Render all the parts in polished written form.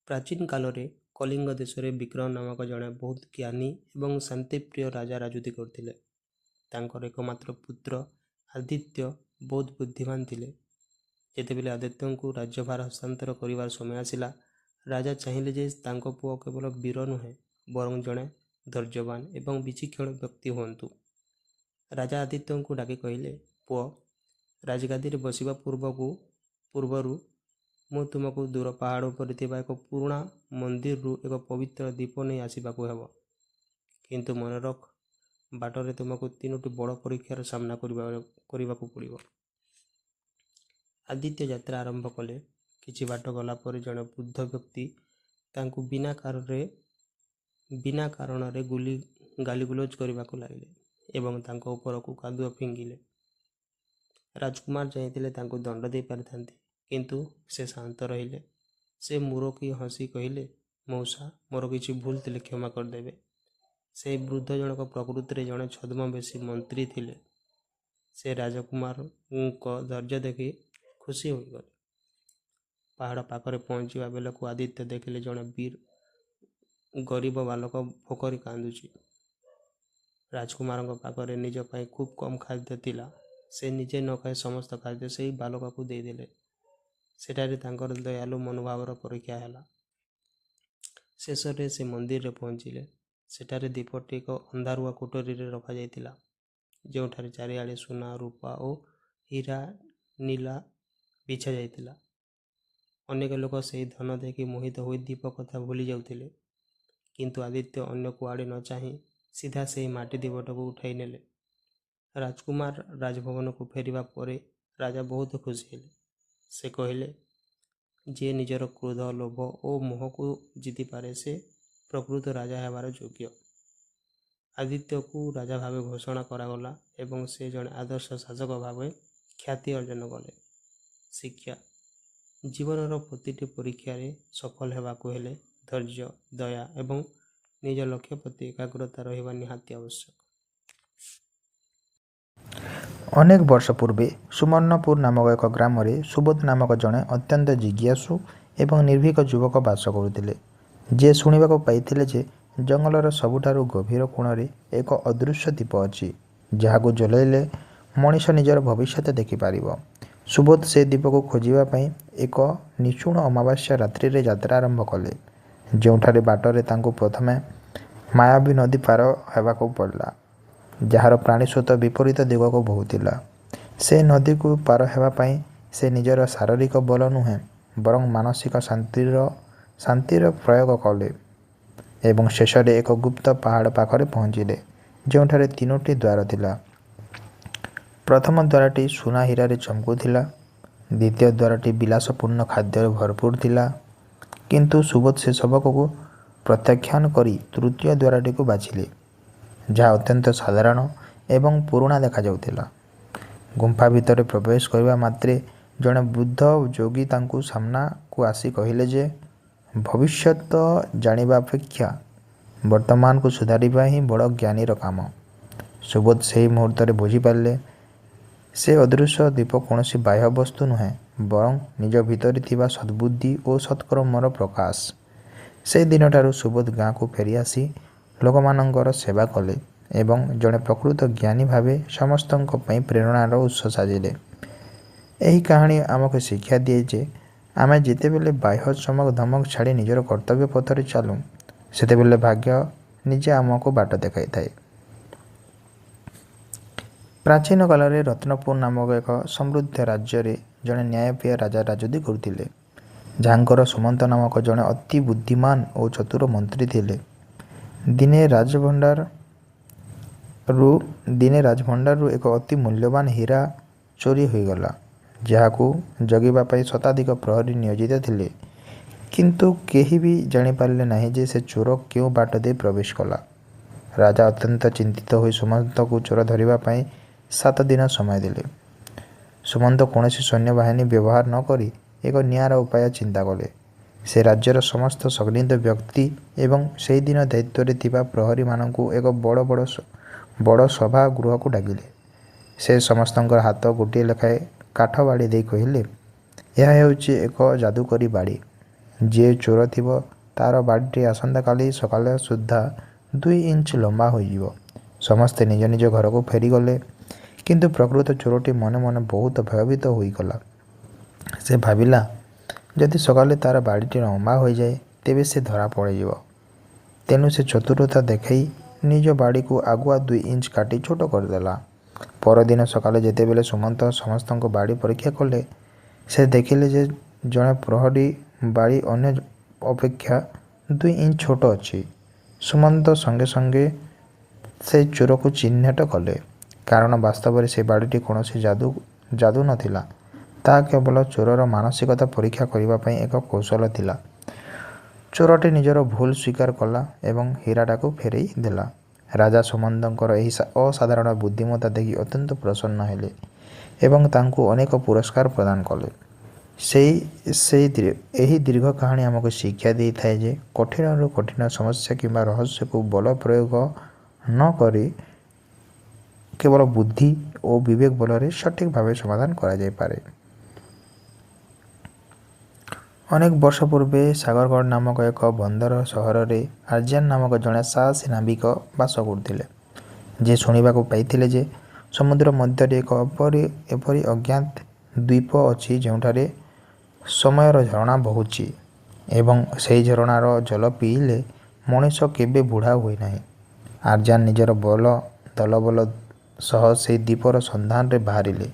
ପ୍ରାଚୀନ କାଳରେ କଳିଙ୍ଗ ଦେଶରେ ବିକ୍ରମ ନାମକ ଜଣେ ବହୁତ ଜ୍ଞାନୀ ଏବଂ ଶାନ୍ତିପ୍ରିୟ ରାଜା ରାଜୁତି କରୁଥିଲେ। ତାଙ୍କର ଏକମାତ୍ର ପୁତ୍ର ଆଦିତ୍ୟ ବହୁତ ବୁଦ୍ଧିମାନ ଥିଲେ। ଯେତେବେଳେ ଆଦିତ୍ୟଙ୍କୁ ରାଜ୍ୟଭାର ହସ୍ତାନ୍ତର କରିବାର ସମୟ ଆସିଲା, ରାଜା ଚାହିଁଲେ ଯେ ତାଙ୍କ ପୁଅ କେବଳ ବୀର ନୁହେଁ, ବରଂ ଜଣେ ଧୈର୍ଯ୍ୟବାନ ଏବଂ ବିଚକ୍ଷଣ ବ୍ୟକ୍ତି ହୁଅନ୍ତୁ। ରାଜା ଆଦିତ୍ୟଙ୍କୁ ଡାକି କହିଲେ, ପୁଅ, ରାଜଗାଦିରେ ବସିବା ପୂର୍ବରୁ ମୁଁ ତୁମକୁ ଦୂର ପାହାଡ଼ ଉପରେ ଥିବା ଏକ ପୁରୁଣା ମନ୍ଦିରରୁ ଏକ ପବିତ୍ର ଦୀପ ନେଇ ଆସିବାକୁ ହେବ। କିନ୍ତୁ ମନେ ରଖ, ବାଟରେ ତୁମକୁ ତିନୋଟି ବଡ଼ ପରୀକ୍ଷାର ସାମ୍ନା କରିବାକୁ ପଡ଼ିବ। ଆଦିତ୍ୟ ଯାତ୍ରା ଆରମ୍ଭ କଲେ। କିଛି ବାଟ ଗଲା ପରେ ଜଣେ ବୃଦ୍ଧ ବ୍ୟକ୍ତି ତାଙ୍କୁ ବିନା କାରଣରେ ଗାଳିଗୁଲଜ କରିବାକୁ ଲାଗିଲେ ଏବଂ ତାଙ୍କ ଉପରକୁ କାଦୁଅ ଫିଙ୍ଗିଲେ। ରାଜକୁମାର ଚାହିଁଥିଲେ ତାଙ୍କୁ ଦଣ୍ଡ ଦେଇପାରିଥାନ୍ତେ, କିନ୍ତୁ ସେ ଶାନ୍ତ ରହିଲେ। ସେ ମୁରୁକି ହସି କହିଲେ, ମଉସା, ମୋର କିଛି ଭୁଲ ଥିଲେ କ୍ଷମା କରିଦେବେ। ସେହି ବୃଦ୍ଧ ଜଣକ ପ୍ରକୃତରେ ଜଣେ ଛଦ୍ମବେଶୀ ମନ୍ତ୍ରୀ ଥିଲେ। ସେ ରାଜକୁମାରଙ୍କ ଧୈର୍ଯ୍ୟ ଦେଖି ଖୁସି ହୋଇଗଲେ। ପାହାଡ଼ ପାଖରେ ପହଞ୍ଚିବା ବେଳକୁ ଆଦିତ୍ୟ ଦେଖିଲେ ଜଣେ ଗରିବ ବାଳକ ଭୋକରେ କାନ୍ଦୁଛି। ରାଜକୁମାରଙ୍କ ପାଖରେ ନିଜ ପାଇଁ ଖୁବ୍ କମ୍ ଖାଦ୍ୟ ଥିଲା। ସେ ନିଜେ ନ ଖାଇ ସମସ୍ତ ଖାଦ୍ୟ ସେହି ବାଳକକୁ ଦେଇଦେଲେ। ସେଠାରେ ତାଙ୍କର ଦୟାଳୁ ମନୋଭାବର ପରୀକ୍ଷା ହେଲା। ଶେଷରେ ସେ ମନ୍ଦିରରେ ପହଞ୍ଚିଲେ। ସେଠାରେ ଦୀପଟି ଏକ ଅନ୍ଧାରୁଆ କୋଠରୀରେ ରଖାଯାଇଥିଲା, ଯେଉଁଠାରେ ଚାରିଆଡ଼େ ସୁନା, ରୂପା ଓ ହୀରା ନୀଲା ବିଛାଯାଇଥିଲା। ଅନେକ ଲୋକ ସେହି ଧନ ଦେଖି ମୋହିତ ହୋଇ ଦୀପ କଥା ଭୁଲି ଯାଉଥିଲେ। କିନ୍ତୁ ଆଦିତ୍ୟ ଅନ୍ୟ କୁଆଡ଼େ ନ ଚାହିଁ ସିଧା ସେହି ମାଟି ଦୀପଟିକୁ ଉଠାଇ ନେଲେ। ରାଜକୁମାର ରାଜଭବନକୁ ଫେରିବା ପରେ ରାଜା ବହୁତ ଖୁସି ହେଲେ। ସେ କହିଲେ, ଯିଏ ନିଜର କ୍ରୋଧ, ଲୋଭ ଓ ମୋହକୁ ଜିତିପାରେ, ସେ ପ୍ରକୃତ ରାଜା ହେବାର ଯୋଗ୍ୟ। ଆଦିତ୍ୟକୁ ରାଜା ଭାବେ ଘୋଷଣା କରାଗଲା ଏବଂ ସେ ଜଣେ ଆଦର୍ଶ ଶାସକ ଭାବେ ଖ୍ୟାତି ଅର୍ଜନ କଲେ। ଶିକ୍ଷା: ଜୀବନର ପ୍ରତିଟି ପରୀକ୍ଷାରେ ସଫଳ ହେବାକୁ ହେଲେ ଧୈର୍ଯ୍ୟ, ଦୟା ଏବଂ ନିଜ ଲକ୍ଷ୍ୟ ପ୍ରତି ଏକାଗ୍ରତା ରହିବା ନିହାତି ଆବଶ୍ୟକ। ଅନେକ ବର୍ଷ ପୂର୍ବେ ସୁବର୍ଣ୍ଣପୁର ନାମକ ଏକ ଗ୍ରାମରେ ସୁବୋଧ ନାମକ ଜଣେ ଅତ୍ୟନ୍ତ ଜିଜ୍ଞାସୁ ଏବଂ ନିର୍ଭୀକ ଯୁବକ ବାସ କରୁଥିଲେ। ଯିଏ ଶୁଣିବାକୁ ପାଇଥିଲେ ଯେ ଜଙ୍ଗଲର ସବୁଠାରୁ ଗଭୀର କୋଣରେ ଏକ ଅଦୃଶ୍ୟ ଦୀପ ଅଛି, ଯାହାକୁ ଜଳାଇଲେ ମଣିଷ ନିଜର ଭବିଷ୍ୟତ ଦେଖିପାରିବ। ସୁବୋଧ ସେହି ଦୀପକୁ ଖୋଜିବା ପାଇଁ ଏକ ନିଶୁଣ ଅମାବାସ୍ୟା ରାତ୍ରିରେ ଯାତ୍ରା ଆରମ୍ଭ କଲେ, ଯେଉଁଠାରେ ବାଟରେ ତାଙ୍କୁ ପ୍ରଥମେ ମାୟାବୀ ନଦୀ ପାର ହେବାକୁ ପଡ଼ିଲା, ଯାହାର ପାଣି ସ୍ରୋତ ବିପରୀତ ଦିଗକୁ ବହୁଥିଲା। ସେ ନଦୀକୁ ପାର ହେବା ପାଇଁ ସେ ନିଜର ଶାରୀରିକ ବଳ ନୁହେଁ, ବରଂ ମାନସିକ ଶାନ୍ତିର ପ୍ରୟୋଗ କଲେ ଏବଂ ଶେଷରେ ଏକ ଗୁପ୍ତ ପାହାଡ଼ ପାଖରେ ପହଞ୍ଚିଲେ, ଯେଉଁଠାରେ ତିନୋଟି ଦ୍ୱାର ଥିଲା। ପ୍ରଥମ ଦ୍ୱାରଟି ସୁନା ହୀରାରେ ଚମକୁଥିଲା, ଦ୍ୱିତୀୟ ଦ୍ୱାରଟି ବିଳାସପୂର୍ଣ୍ଣ ଖାଦ୍ୟରେ ଭରପୁର ଥିଲା, କିନ୍ତୁ ସୁବୋଧ ସେସବୁକୁ ପ୍ରତ୍ୟାଖ୍ୟାନ କରି ତୃତୀୟ ଦ୍ୱାରଟିକୁ ବାଛିଲେ, ଯାହା ଅତ୍ୟନ୍ତ ସାଧାରଣ ଏବଂ ପୁରୁଣା ଦେଖାଯାଉଥିଲା। ଗୁମ୍ଫା ଭିତରେ ପ୍ରବେଶ କରିବା ମାତ୍ରେ ଜଣେ ବୃଦ୍ଧ ଯୋଗୀ ତାଙ୍କ ସାମ୍ନାକୁ ଆସି କହିଲେ ଯେ ଭବିଷ୍ୟତ ଜାଣିବା ଅପେକ୍ଷା ବର୍ତ୍ତମାନକୁ ସୁଧାରିବା ହିଁ ବଡ଼ ଜ୍ଞାନୀର କାମ। ସୁବୋଧ ସେହି ମୁହୂର୍ତ୍ତରେ ବୁଝିପାରିଲେ, ସେ ଅଦୃଶ୍ୟ ଦୀପ କୌଣସି ବାହ୍ୟ ବସ୍ତୁ ନୁହେଁ, ବରଂ ନିଜ ଭିତରେ ଥିବା ସଦ୍ବୁଦ୍ଧି ଓ ସତ୍କର୍ମର ପ୍ରକାଶ। ସେହିଦିନଠାରୁ ସୁବୋଧ ଗାଁକୁ ଫେରିଆସି ଲୋକମାନଙ୍କର ସେବା କଲେ ଏବଂ ଜଣେ ପ୍ରକୃତ ଜ୍ଞାନୀ ଭାବେ ସମସ୍ତଙ୍କ ପାଇଁ ପ୍ରେରଣାର ଉତ୍ସ ସାଜିଲେ। ଏହି କାହାଣୀ ଆମକୁ ଶିକ୍ଷା ଦିଏ ଯେ ଆମେ ଯେତେବେଳେ ବାହ୍ୟ ଚମକ ଧମକ ଛାଡ଼ି ନିଜର କର୍ତ୍ତବ୍ୟ ପଥରେ ଚାଲୁ, ସେତେବେଳେ ଭାଗ୍ୟ ନିଜେ ଆମକୁ ବାଟ ଦେଖାଇଥାଏ। ପ୍ରାଚୀନ କାଳରେ ରତ୍ନପୁର ନାମକ ଏକ ସମୃଦ୍ଧ ରାଜ୍ୟରେ ଜଣେ ନ୍ୟାୟପ୍ରିୟ ରାଜା ରାଜୁତି କରୁଥିଲେ, ଯାହାଙ୍କର ସୁମନ୍ତ ନାମକ ଜଣେ ଅତି ବୁଦ୍ଧିମାନ ଓ ଚତୁର ମନ୍ତ୍ରୀ ଥିଲେ। ଦିନେ ରାଜଭଣ୍ଡାରରୁ ଏକ ଅତି ମୂଲ୍ୟବାନ ହୀରା ଚୋରି ହୋଇଗଲା, ଯାହାକୁ ଜଗିବା ପାଇଁ ଶତାଧିକ ପ୍ରହରୀ ନିୟୋଜିତ ଥିଲେ। କିନ୍ତୁ କେହି ବି ଜାଣିପାରିଲେ ନାହିଁ ଯେ ସେ ଚୋର କେଉଁ ବାଟ ଦେଇ ପ୍ରବେଶ କଲା। ରାଜା ଅତ୍ୟନ୍ତ ଚିନ୍ତିତ ହୋଇ ସୁମନ୍ତକୁ ଚୋର ଧରିବା ପାଇଁ 7 ଦିନ ସମୟ ଦେଲେ। ସୁମନ୍ତ କୌଣସି ସୈନ୍ୟବାହିନୀ ବ୍ୟବହାର ନ କରି ଏକ ନିଆରା ଉପାୟ ଚିନ୍ତା କଲେ। ସେ ରାଜ୍ୟର ସମସ୍ତ ସନ୍ଦିଗ୍ଧ ବ୍ୟକ୍ତି ଏବଂ ସେହିଦିନ ଦାୟିତ୍ୱରେ ଥିବା ପ୍ରହରୀମାନଙ୍କୁ ଏକ ବଡ଼ ସଭା ଗୃହକୁ ଡାକିଲେ। ସେ ସମସ୍ତଙ୍କ ହାତରେ ଗୋଟିଏ ଲେଖାଏଁ କାଠ ବାଡ଼ି ଦେଇ କହିଲେ, ଏହା ହେଉଛି ଏକ ଯାଦୁକରୀ ବାଡ଼ି। ଯିଏ ଚୋର ଥିବ ତା'ର ବାଡ଼ିଟି ଆସନ୍ତାକାଲି ସକାଳ ସୁଦ୍ଧା 2 ଇଞ୍ଚ ଲମ୍ବା ହୋଇଯିବ। ସମସ୍ତେ ନିଜ ନିଜ ଘରକୁ ଫେରିଗଲେ। କିନ୍ତୁ ପ୍ରକୃତ ଚୋରଟି ମନେ ମନେ ବହୁତ ଭୟଭୀତ ହୋଇଗଲା। ସେ ଭାବିଲା, ଯଦି ସକାଳେ ତା'ର ବାଡ଼ିଟି ଲମ୍ବା ହୋଇଯାଏ, ତେବେ ସେ ଧରା ପଡ଼ିଯିବ। ତେଣୁ ସେ ଚତୁରତା ଦେଖାଇ ନିଜ ବାଡ଼ିକୁ ଆଗୁଆ 2 ଇଞ୍ଚ କାଟି ଛୋଟ କରିଦେଲା। ପରଦିନ ସକାଳେ ଯେତେବେଳେ ସୁମନ୍ତ ସମସ୍ତଙ୍କ ବାଡ଼ି ପରୀକ୍ଷା କଲେ, ସେ ଦେଖିଲେ ଯେ ଜଣେ ପ୍ରହରୀ ବାଡ଼ି ଅନ୍ୟ ଅପେକ୍ଷା 2 ଇଞ୍ଚ ଛୋଟ ଅଛି। ସୁମନ୍ତ ସଙ୍ଗେ ସଙ୍ଗେ ସେ ଚୋରକୁ ଚିହ୍ନଟ କଲେ, କାରଣ ବାସ୍ତବରେ ସେ ବାଡ଼ିଟି କୌଣସି ଯାଦୁ ନଥିଲା। ତାହା କେବଳ ଚୋରର ମାନସିକତା ପରୀକ୍ଷା କରିବା ପାଇଁ ଏକ କୌଶଳ ଥିଲା। ଚୋରଟି ନିଜର ଭୁଲ ସ୍ୱୀକାର କଲା ଏବଂ ହୀରାଟାକୁ ଫେରାଇ ଦେଲା। ରାଜା ସୁମନ୍ତଙ୍କର ଏହି ଅସାଧାରଣ ବୁଦ୍ଧିମତ୍ତା ଦେଖି ଅତ୍ୟନ୍ତ ପ୍ରସନ୍ନ ହେଲେ ଏବଂ ତାଙ୍କୁ ଅନେକ ପୁରସ୍କାର ପ୍ରଦାନ କଲେ। ସେଇ ସେଇ ଏହି ଦୀର୍ଘ କାହାଣୀ ଆମକୁ ଶିକ୍ଷା ଦେଇଥାଏ ଯେ କଠିନରୁ କଠିନ ସମସ୍ୟା କିମ୍ବା ରହସ୍ୟକୁ ବଳ ପ୍ରୟୋଗ ନ କରି କେବଳ ବୁଦ୍ଧି ଓ ବିବେକ ବଳରେ ସଠିକ୍ ଭାବେ ସମାଧାନ କରାଯାଇପାରେ। ଅନେକ ବର୍ଷ ପୂର୍ବେ ସାଗରଗଡ଼ ନାମକ ଏକ ବନ୍ଦର ସହରରେ ଆର୍ଯ୍ୟନ୍ ନାମକ ଜଣେ ସାହସୀ ନାବିକ ବାସ କରୁଥିଲେ, ଯେ ଶୁଣିବାକୁ ପାଇଥିଲେ ଯେ ସମୁଦ୍ର ମଧ୍ୟରେ ଏକ ଏପରି ଅଜ୍ଞାତ ଦ୍ୱୀପ ଅଛି, ଯେଉଁଠାରେ ସମୟର ଝରଣା ବହୁଛି ଏବଂ ସେହି ଝରଣାର ଜଳ ପିଇଲେ ମଣିଷ କେବେ ବୁଢ଼ା ହୁଏ ନାହିଁ। ଆର୍ଯ୍ୟନ୍ ନିଜର ଦଳବଳ ସହ ସେହି ଦ୍ୱୀପର ସନ୍ଧାନରେ ବାହାରିଲେ।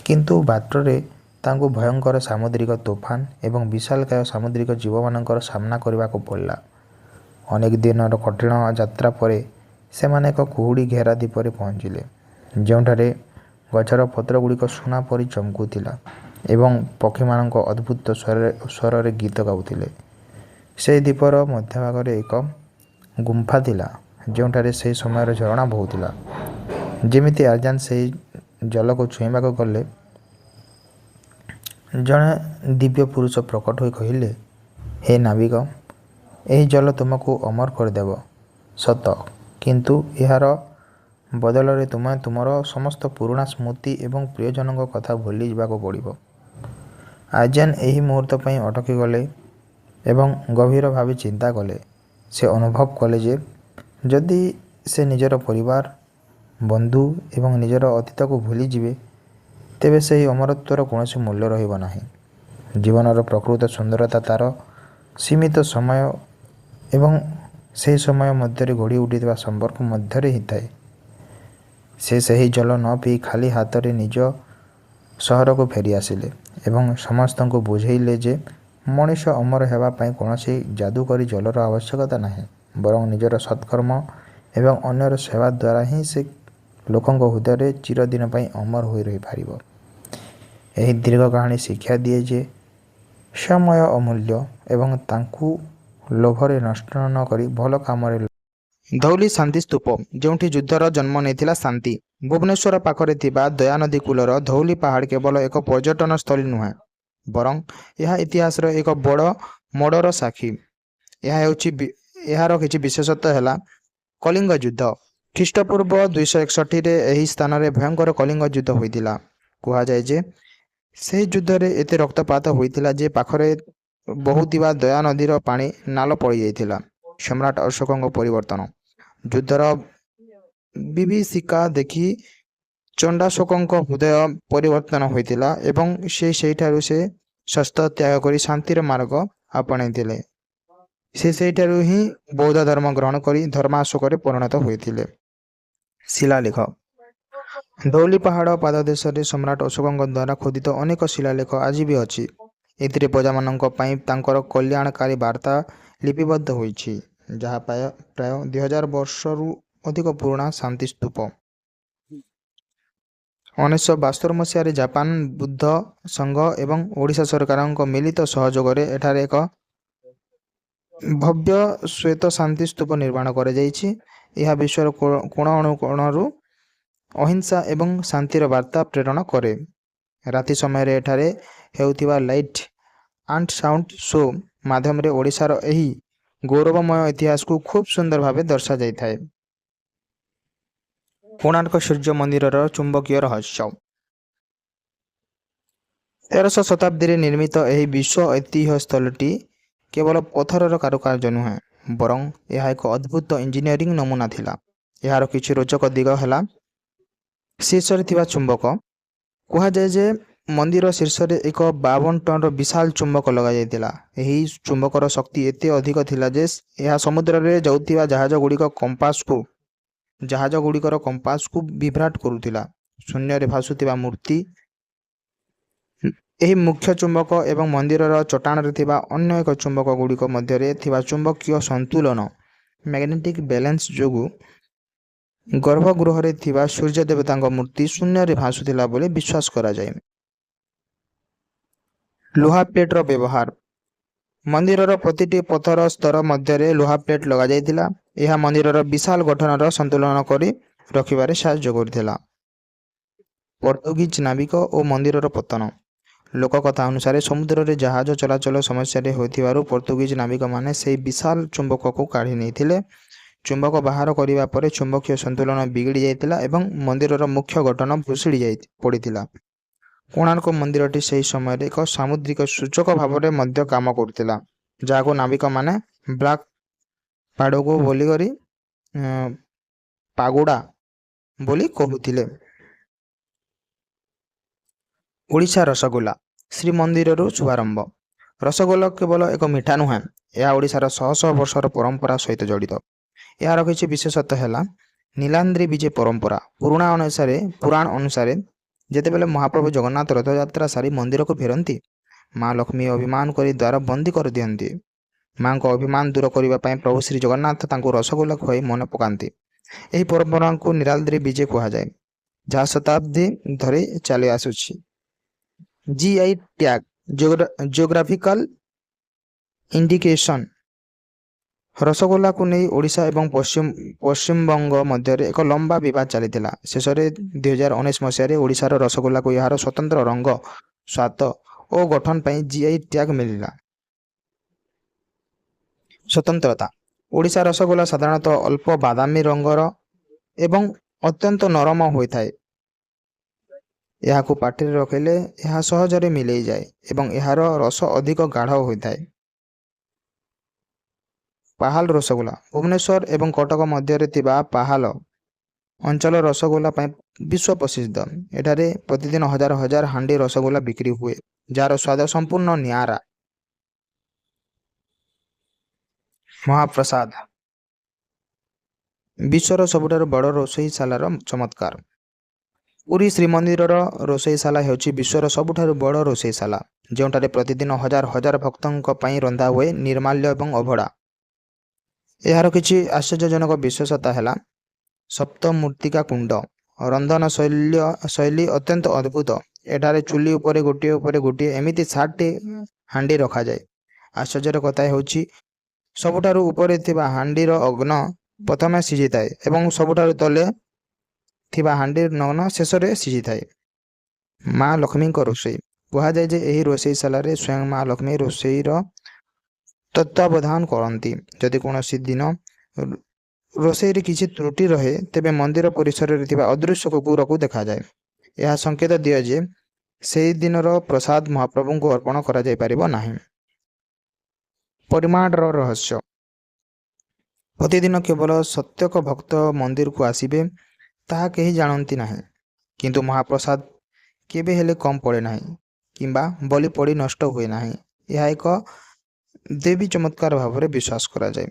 କିନ୍ତୁ ବାଟରେ ତାଙ୍କୁ ଭୟଙ୍କର ସାମୁଦ୍ରିକ ତୋଫାନ ଏବଂ ବିଶାଳକାୟ ସାମୁଦ୍ରିକ ଜୀବମାନଙ୍କର ସାମ୍ନା କରିବାକୁ ପଡ଼ିଲା। ଅନେକ ଦିନର କଠିନ ଯାତ୍ରା ପରେ ସେମାନେ ଏକ କୁହୁଡ଼ି ଘେରା ଦ୍ୱୀପରେ ପହଞ୍ଚିଲେ, ଯେଉଁଠାରେ ଗଛର ପତ୍ରଗୁଡ଼ିକ ସୁନା ପରି ଚମକୁଥିଲା ଏବଂ ପକ୍ଷୀମାନଙ୍କ ଅଦ୍ଭୁତ ସ୍ୱରରେ ଗୀତ ଗାଉଥିଲେ। ସେହି ଦ୍ୱୀପର ମଧ୍ୟଭାଗରେ ଏକ ଗୁମ୍ଫା ଥିଲା, ଯେଉଁଠାରେ ସେହି ସମୟର ଝରଣା ବହୁଥିଲା। ଯେମିତି ଆର୍ଯ୍ୟନ୍ ସେହି ଜଳକୁ ଛୁଇଁବାକୁ ଗଲେ, ଜଣେ ଦିବ୍ୟ ପୁରୁଷ ପ୍ରକଟ ହୋଇ କହିଲେ, "ହେ ନାବିକ, ଏହି ଜଳ ତୁମକୁ ଅମର କରିଦେବ ସତ, କିନ୍ତୁ ଏହାର ବଦଳରେ ତୁମେ ତୁମର ସମସ୍ତ ପୁରୁଣା ସ୍ମୃତି ଏବଂ ପ୍ରିୟଜନଙ୍କ କଥା ଭୁଲିଯିବାକୁ ପଡ଼ିବ।" ଆର୍ଯ୍ୟନ୍ ଏହି ମୁହୂର୍ତ୍ତ ପାଇଁ ଅଟକିଗଲେ ଏବଂ ଗଭୀର ଭାବେ ଚିନ୍ତା କଲେ। ସେ ଅନୁଭବ କଲେ ଯେ ଯଦି ସେ ନିଜର ପରିବାର, ବନ୍ଧୁ ଏବଂ ନିଜର ଅତୀତକୁ ଭୁଲିଯିବେ, ତେବେ ସେହି ଅମରତ୍ୱର କୌଣସି ମୂଲ୍ୟ ରହିବ ନାହିଁ। ଜୀବନର ପ୍ରକୃତ ସୁନ୍ଦରତା ତା'ର ସୀମିତ ସମୟ ଏବଂ ସେହି ସମୟ ମଧ୍ୟରେ ଗଢ଼ି ଉଠିଥିବା ସମ୍ପର୍କ ମଧ୍ୟରେ ହିଁ ଥାଏ। ସେ ସେହି ଜଳ ନ ପିଇ ଖାଲି ହାତରେ ନିଜ ସହରକୁ ଫେରିଆସିଲେ ଏବଂ ସମସ୍ତଙ୍କୁ ବୁଝାଇଲେ ଯେ ମଣିଷ ଅମର ହେବା ପାଇଁ କୌଣସି ଯାଦୁକରୀ ଜଳର ଆବଶ୍ୟକତା ନାହିଁ, ବରଂ ନିଜର ସତ୍କର୍ମ ଏବଂ ଅନ୍ୟର ସେବା ଦ୍ୱାରା ହିଁ ସେ ଲୋକଙ୍କ ହୃଦୟରେ ଚିରଦିନ ପାଇଁ ଅମର ହୋଇ ରହିପାରିବ। ଏହି ଦୀର୍ଘ କାହାଣୀ ଶିକ୍ଷା ଦିଏ ଯେ ସମୟ ଅମୂଲ୍ୟ ଏବଂ ତାକୁ ଲୋଭରେ ନଷ୍ଟ ନ କରି ଭଲ କାମରେ ଧଉଳି ଶାନ୍ତି ସ୍ତୂପ, ଯେଉଁଠି ଯୁଦ୍ଧର ଜନ୍ମ ନେଇଥିଲା ଶାନ୍ତି। ଭୁବନେଶ୍ୱର ପାଖରେ ଥିବା ଦୟାନଦୀ କୂଳର ଧଉଳି ପାହାଡ଼ କେବଳ ଏକ ପର୍ଯ୍ୟଟନ ସ୍ଥଳୀ ନୁହେଁ, ବରଂ ଏହା ଇତିହାସର ଏକ ବଡ଼ ମୋଡ଼ର ସାକ୍ଷୀ। ଏହା ହେଉଛି ଏହାର କିଛି ବିଶେଷତ୍ୱ ହେଲା କଳିଙ୍ଗ ଯୁଦ୍ଧ। ଖ୍ରୀଷ୍ଟପୂର୍ବ 261ରେ ଏହି ସ୍ଥାନରେ ଭୟଙ୍କର କଳିଙ୍ଗ ଯୁଦ୍ଧ ହୋଇଥିଲା। କୁହାଯାଏ ଯେ ସେହି ଯୁଦ୍ଧରେ ଏତେ ରକ୍ତପାତ ହୋଇଥିଲା ଯେ ପାଖରେ ବହୁଥିବା ଦୟା ନଦୀର ପାଣି ନାଲ ପଡ଼ିଯାଇଥିଲା। ସମ୍ରାଟ ଅଶୋକଙ୍କ ପରିବର୍ତ୍ତନ: ଯୁଦ୍ଧର ବିଭୀଷିକା ଦେଖି ଚଣ୍ଡାଶୋକଙ୍କ ହୃଦୟ ପରିବର୍ତ୍ତନ ହୋଇଥିଲା ଏବଂ ସେ ସେଇଠାରୁ ସେ ଶସ୍ତ୍ର ତ୍ୟାଗ କରି ଶାନ୍ତିର ମାର୍ଗ ଆପଣେଇଥିଲେ। ସେ ସେଇଠାରୁ ହିଁ ବୌଦ୍ଧ ଧର୍ମ ଗ୍ରହଣ କରି ଧର୍ମାଶୋକରେ ପରିଣତ ହୋଇଥିଲେ। ଶିଳାଲେଖ: ଧଉଳି ପାହାଡ଼ ପାଦଦେଶରେ ସମ୍ରାଟ ଅଶୋକଙ୍କ ଦ୍ୱାରା ଖୋଦିତ ଅନେକ ଶିଳାଲେଖ ଆଜି ବି ଅଛି। ଏଥିରେ ପ୍ରଜାମାନଙ୍କ ପାଇଁ ତାଙ୍କର କଲ୍ୟାଣକାରୀ ବାର୍ତ୍ତା ଲିପିବଦ୍ଧ ହୋଇଛି, ଯାହା ପ୍ରାୟ 2000 ବର୍ଷରୁ ଅଧିକ ପୁରୁଣା। ଶାନ୍ତି ସ୍ତୂପ: 1972 ମସିହାରେ ଜାପାନ ବୁଦ୍ଧ ସଂଘ ଏବଂ ଓଡ଼ିଶା ସରକାରଙ୍କ ମିଳିତ ସହଯୋଗରେ ଏଠାରେ ଏକ ଭବ୍ୟ ଶ୍ୱେତ ଶାନ୍ତି ସ୍ତୂପ ନିର୍ମାଣ କରାଯାଇଛି। ଏହା ବିଶ୍ୱର କୋଣ ଅନୁକୋଣରୁ ଅହିଂସା ଏବଂ ଶାନ୍ତିର ବାର୍ତ୍ତା ପ୍ରେରଣ କରେ। ରାତି ସମୟରେ ଏଠାରେ ହେଉଥିବା ଲାଇଟ୍ ଆଣ୍ଡ ସାଉଣ୍ଡ ଶୋ ମାଧ୍ୟମରେ ଓଡ଼ିଶାର ଏହି ଗୌରବମୟ ଇତିହାସକୁ ଖୁବ୍ ସୁନ୍ଦର ଭାବେ ଦର୍ଶାଯାଇଥାଏ। କୋଣାର୍କ ସୂର୍ଯ୍ୟ ମନ୍ଦିରର ଚୁମ୍ବକୀୟ ରହସ୍ୟ: 13ଶ ଶତାବ୍ଦୀରେ ନିର୍ମିତ ଏହି ବିଶ୍ୱ ଐତିହ୍ୟ ସ୍ଥଳଟି କେବଳ ପଥରର କାରୁକାର୍ଯ୍ୟ ନୁହେଁ, ବରଂ ଏହା ଏକ ଅଦ୍ଭୁତ ଇଞ୍ଜିନିୟରିଂ ନମୁନା ଥିଲା। ଏହାର କିଛି ରୋଚକ ଦିଗ ହେଲା ଶୀର୍ଷରେ ଥିବା ଚୁମ୍ବକ। କୁହାଯାଏ ଯେ ମନ୍ଦିର ଶୀର୍ଷରେ ଏକ 52 ଟନ୍ର ବିଶାଳ ଚୁମ୍ବକ ଲଗାଯାଇଥିଲା। ଏହି ଚୁମ୍ବକର ଶକ୍ତି ଏତେ ଅଧିକ ଥିଲା ଯେ ଏହା ସମୁଦ୍ରରେ ଯାଉଥିବା ଜାହାଜ ଗୁଡ଼ିକର କମ୍ପାସକୁ ବିଭ୍ରାଟ କରୁଥିଲା। ଶୂନ୍ୟରେ ଭାସୁଥିବା ମୂର୍ତ୍ତି। ଏହି ମୁଖ୍ୟ ଚୁମ୍ବକ ଏବଂ ମନ୍ଦିରର ଚଟାଣରେ ଥିବା ଅନ୍ୟ ଏକ ଚୁମ୍ବକ ଗୁଡ଼ିକ ମଧ୍ୟରେ ଥିବା ଚୁମ୍ବକୀୟ ସନ୍ତୁଳନ, ମ୍ୟାଗ୍ନେଟିକ୍ ବାଲାନ୍ସ ଯୋଗୁଁ ଗର୍ଭଗୃହରେ ଥିବା ସୂର୍ଯ୍ୟ ଦେବତାଙ୍କ ମୂର୍ତ୍ତି ଶୂନ୍ୟରେ ଭାସୁଥିଲା ବୋଲି ବିଶ୍ୱାସ କରାଯାଏ। ଲୁହା ପ୍ଲେଟ୍ର ବ୍ୟବହାର। ମନ୍ଦିରର ପ୍ରତିଟି ପଥର ସ୍ତର ମଧ୍ୟରେ ଲୁହା ପ୍ଲେଟ୍ ଲଗାଯାଇଥିଲା। ଏହା ମନ୍ଦିରର ବିଶାଳ ଗଠନର ସନ୍ତୁଳନ କରି ରଖିବାରେ ସାହାଯ୍ୟ କରିଥିଲା। ପର୍ତ୍ତୁଗୀଜ ନାବିକ ଓ ମନ୍ଦିରର ପତନ। ଲୋକକଥା ଅନୁସାରେ, ସମୁଦ୍ରରେ ଜାହାଜ ଚଳାଚଳ ସମସ୍ୟାରେ ହୋଇଥିବାରୁ ପର୍ତ୍ତୁଗୀଜ ନାବିକମାନେ ସେହି ବିଶାଳ ଚୁମ୍ବକକୁ କାଢ଼ି ନେଇଥିଲେ। ଚୁମ୍ବକ ବାହାର କରିବା ପରେ ଚୁମ୍ବକୀୟ ସନ୍ତୁଳନ ବିଗିଡ଼ି ଯାଇଥିଲା ଏବଂ ମନ୍ଦିରର ମୁଖ୍ୟ ଗଠନ ଭୁଶୁଡ଼ି ଯାଇ ପଡ଼ିଥିଲା। କୋଣାର୍କ ମନ୍ଦିରଟି ସେହି ସମୟରେ ଏକ ସାମୁଦ୍ରିକ ସୂଚକ ଭାବରେ ମଧ୍ୟ କାମ କରୁଥିଲା, ଯାହାକୁ ନାବିକମାନେ ବ୍ଲାକ୍ ପାଡ଼ୋଗୋ ବୋଲିକରି ପାଗୋଡ଼ା ବୋଲି କହୁଥିଲେ। ଓଡ଼ିଶା ରସଗୋଲା, ଶ୍ରୀମନ୍ଦିରରୁ ଶୁଭାରମ୍ଭ। ରସଗୋଲା କେବଳ ଏକ ମିଠା ନୁହେଁ, ଏହା ଓଡ଼ିଶାର ଶହ ଶହ ବର୍ଷର ପରମ୍ପରା ସହିତ ଜଡ଼ିତ। ଏହାର କିଛି ବିଶେଷତ୍ୱ ହେଲା ନୀଳାଦ୍ରି ବିଜେ ପରମ୍ପରା। ପୁରାଣ ଅନୁସାରେ, ଯେତେବେଳେ ମହାପ୍ରଭୁ ଜଗନ୍ନାଥ ରଥଯାତ୍ରା ସାରି ମନ୍ଦିରକୁ ଫେରନ୍ତି, ମା ଲକ୍ଷ୍ମୀ ଅଭିମାନ କରି ଦ୍ୱାର ବନ୍ଦୀ କରିଦିଅନ୍ତି। ମାଙ୍କ ଅଭିମାନ ଦୂର କରିବା ପାଇଁ ପ୍ରଭୁ ଶ୍ରୀ ଜଗନ୍ନାଥ ତାଙ୍କୁ ରସଗୋଲା ଖୁଆଇ ମନେ ପକାନ୍ତି। ଏହି ପରମ୍ପରାକୁ ନୀଳାଦ୍ରି ବିଜେ କୁହାଯାଏ, ଯାହା ଶତାବ୍ଦୀ ଧରି ଚାଲି ଆସୁଛି। GI tag, geographical indication. ରସଗୋଲାକୁ ନେଇ ଓଡ଼ିଶା ଏବଂ ପଶ୍ଚିମବଙ୍ଗ ମଧ୍ୟରେ ଏକ ଲମ୍ବା ବିବାଦ ଚାଲିଥିଲା। ଶେଷରେ 2019 ମସିହାରେ ଓଡ଼ିଶାର ରସଗୋଲାକୁ ଏହାର ସ୍ୱତନ୍ତ୍ର ରଙ୍ଗ, ସ୍ୱାଦ ଓ ଗଠନ ପାଇଁ ଜିଆଇ ଟ୍ୟାଗ୍ ମିଳିଲା। ସ୍ୱତନ୍ତ୍ରତା। ଓଡ଼ିଶା ରସଗୋଲା ସାଧାରଣତଃ ଅଳ୍ପ ବାଦାମୀ ରଙ୍ଗର ଏବଂ ଅତ୍ୟନ୍ତ ନରମ ହୋଇଥାଏ। ଏହାକୁ ପାଟିରେ ରଖିଲେ ଏହା ସହଜରେ ମିଳେଇଯାଏ ଏବଂ ଏହାର ରସ ଅଧିକ ଗାଢ଼ ହୋଇଥାଏ। ପାହାଳ ରସଗୋଲା। ଭୁବନେଶ୍ୱର ଏବଂ କଟକ ମଧ୍ୟରେ ଥିବା ପାହାଳ ଅଞ୍ଚଳ ରସଗୋଲା ପାଇଁ ବିଶ୍ୱ ପ୍ରସିଦ୍ଧ। ଏଠାରେ ପ୍ରତିଦିନ ହଜାର ହଜାର ହାଣ୍ଡି ରସଗୋଲା ବିକ୍ରି ହୁଏ, ଯାହାର ସ୍ୱାଦ ସମ୍ପୂର୍ଣ୍ଣ ନିଆରା। ମହାପ୍ରସାଦ। ବିଶ୍ୱର ସବୁଠାରୁ ବଡ଼ ରୋଷେଇଶାଳାର ଚମତ୍କାର। ପୁରୀ ଶ୍ରୀମନ୍ଦିରର ରୋଷେଇଶାଳା ହେଉଛି ବିଶ୍ୱର ସବୁଠାରୁ ବଡ଼ ରୋଷେଇଶାଳା, ଯେଉଁଠାରେ ପ୍ରତିଦିନ ହଜାର ହଜାର ଭକ୍ତଙ୍କ ପାଇଁ ରନ୍ଧା ହୁଏ ନିର୍ମାଲ୍ୟ ଏବଂ ଅଭଡ଼ା। ଏହାର କିଛି ଆଶ୍ଚର୍ଯ୍ୟଜନକ ବିଶେଷତା ହେଲା ସପ୍ତମୂର୍ତ୍ତିକା କୁଣ୍ଡ। ରନ୍ଧନ ଶୈଳୀ ଅତ୍ୟନ୍ତ ଅଦ୍ଭୁତ। ଏଠାରେ ଚୁଲି ଉପରେ ଗୋଟିଏ ଉପରେ ଗୋଟିଏ ଏମିତି ସାତଟି ହାଣ୍ଡି ରଖାଯାଏ। ଆଶ୍ଚର୍ଯ୍ୟର କଥା ହେଉଛି, ସବୁଠାରୁ ଉପରେ ଥିବା ହାଣ୍ଡିର ଅନ୍ନ ପ୍ରଥମେ ସିଝିଥାଏ ଏବଂ ସବୁଠାରୁ ତଳେ ଥିବା ହାଣ୍ଡିର ଅନ୍ନ ଶେଷରେ ସିଝିଥାଏ। ମା ଲକ୍ଷ୍ମୀଙ୍କ ରୋଷେଇ। କୁହାଯାଏ ଯେ ଏହି ରୋଷେଇଶାଳାରେ ସ୍ୱୟଂ ମା ଲକ୍ଷ୍ମୀ ରୋଷେଇର ତତ୍ତ୍ୱାବଧାନ କରନ୍ତି। ଯଦି କୌଣସି ଦିନ ରୋଷେଇରେ କିଛି ତ୍ରୁଟି ରହେ, ତେବେ ମନ୍ଦିର ପରିସରରେ ଥିବା ଅଦୃଶ୍ୟ କୁକୁରକୁ ଦେଖାଯାଏ। ଏହା ସଂକେତ ଦିଏ ଯେ ସେହି ଦିନର ପ୍ରସାଦ ମହାପ୍ରଭୁଙ୍କୁ ଅର୍ପଣ କରାଯାଇପାରିବ ନାହିଁ। ପରିମାଣର ରହସ୍ୟ। ପ୍ରତିଦିନ କେବଳ କେତେକ ଭକ୍ତ ମନ୍ଦିରକୁ ଆସିବେ, ତାହା କେହି ଜାଣନ୍ତି ନାହିଁ। କିନ୍ତୁ ମହାପ୍ରସାଦ କେବେ ହେଲେ କମ୍ ପଡ଼େ ନାହିଁ କିମ୍ବା ବଳି ପଡ଼ି ନଷ୍ଟ ହୁଏ ନାହିଁ। ଏହା ଏକ ଦେବୀ ଚମତ୍କାର ଭାବରେ ବିଶ୍ୱାସ କରାଯାଏ।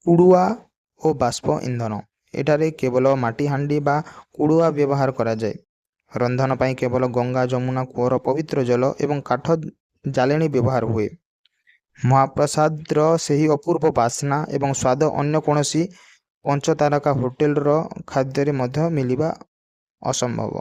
କୁଡ଼ୁଆ ଓ ବାଷ୍ପ ଇନ୍ଧନ। ଏଠାରେ କେବଳ ମାଟି ହାଣ୍ଡି ବା କୁଡ଼ୁଆ ବ୍ୟବହାର କରାଯାଏ। ରନ୍ଧନ ପାଇଁ କେବଳ ଗଙ୍ଗା, ଯମୁନା, କୂଅର ପବିତ୍ର ଜଳ ଏବଂ କାଠ ଜାଳେଣୀ ବ୍ୟବହାର ହୁଏ। ମହାପ୍ରସାଦର ସେହି ଅପୂର୍ବ ବାସ୍ନା ଏବଂ ସ୍ୱାଦ ଅନ୍ୟ କୌଣସି ପଞ୍ଚତାରକା ହୋଟେଲର ଖାଦ୍ୟରେ ମଧ୍ୟ ମିଳିବା ଅସମ୍ଭବ।